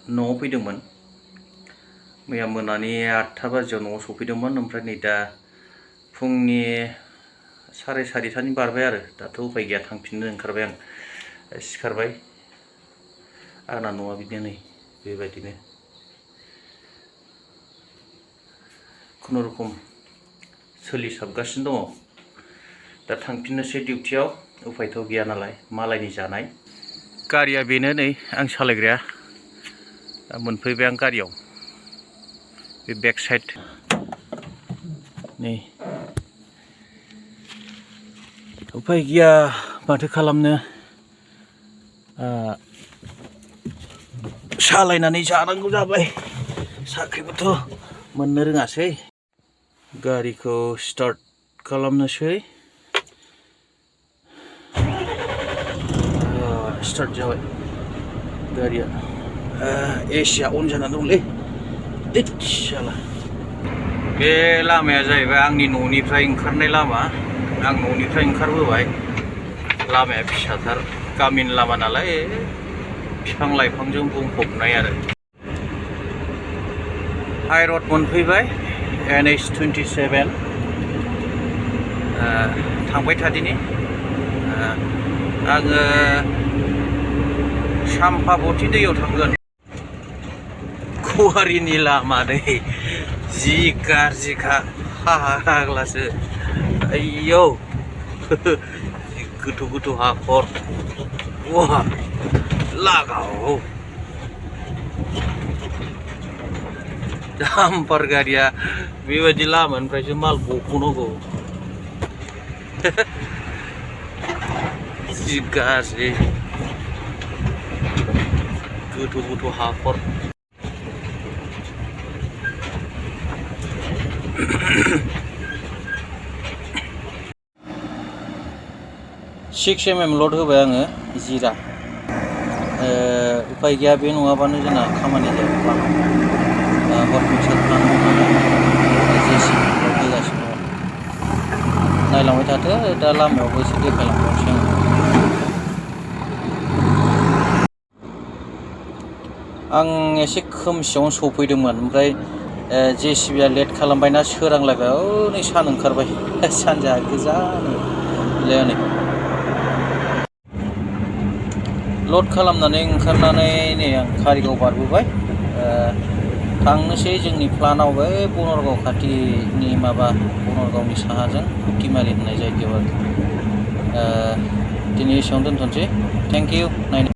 न'आव फैदोंमोन मैया मोनानि 8टा बाजियाव न'आव सफैदोंमोन ओमफ्राय नै दा फुंनि 4:30 बारबाय आरो दाथ' उफाय गैया थांफिननो ओंखारबाय आं सिखारबाय आंना न'आ बिदिनो नै बेबायदिनो खुनुरुखुम सोलिसाबगासिनो दङ दा थांफिननोसै डिउटियाव उफायथ' गैया नालाय मालायनि जानाय गारिया बेनो नै आं सालायग्राया मोनफैबाय आं गारियाव बे बेक साइड नै उफाय गैया माथो खालामनो सालायनानै जानांगौ जाबाय साख्रिबोथ' मोननो रोङासै गारिखौ स्टार्ट खालामनोसै स्टार्ट जाबाय गारिया एसिया अन जाना दंलै इतसाला बे लामाया जाहैबाय आंनि न'निफ्राय ओंखारनाय लामा आं न'निफ्राय ओंखारबोबाय लामाया फिसाथार गामिनि लामा नालाय बिफां लाइफांजों बुंफबनाय आरो हाइ रड मोनफैबाय NH27 थांबाय थादिनि आङो साम्पाबति दैयाव थांगोन कुवारिनि लामा दै जि गाज्रिखा फाग्लासो आयौ गोथौ गोथौ हाखर वाह लागाव डाम्पार गारिया बेबायदि लामानिफ्रायसो माल बख'नांगौ जि गाज्रि गोथौ गोथौ हाखर 6 mm लड होबाय आङो जिरा उफाय गैया बे नङाबानो जोंना खामानि जाया हर मिक्सार खालामनानै जेसिबि फैगासिनो दं नायलांबाय थाथो दा लामायावबो एसे देखायलांबावनोसै आं एसे खोमसियावनो सफैदोंमोन ओमफ्राय जेसिबिया लेट खालामबायना सोरांलायबाय नै सान ओंखारबाय सानजाहा गोजानो नै लड खालामनानै ओंखारनानै नै आं कारिगाव बारबोबाय थांनोसै जोंनि प्लान्टआव बै बनरगाव खाथिनि माबा बनरगावनि साहाजों कुटिमालि होननाय जायगायाव आरो दिनै एसेयावनो दोनथ'नोसै थेंक इउ नायनो